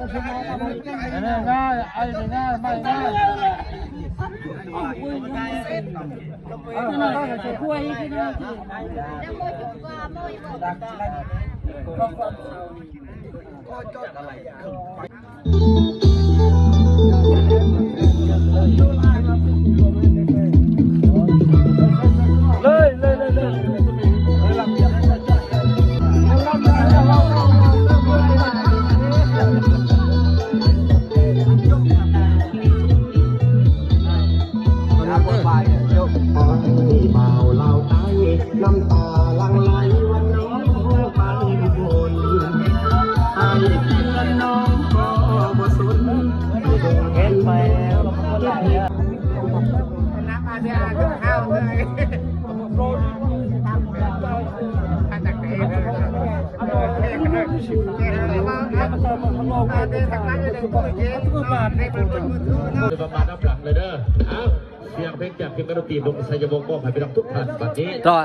ງ່າຍ ໄອ້ງ່າຍ ໄມ້ງ່າຍ. ປະມານນຳຫຼັງເລີຍເດີ. ເອົາ ສຽງເພງຈາກທີມນັກດົນຕີວົງໄຊຍະວົງ ມອບໃຫ້ພີ່ນ້ອງທຸກທ່ານບັດນີ້. ຕໍ່.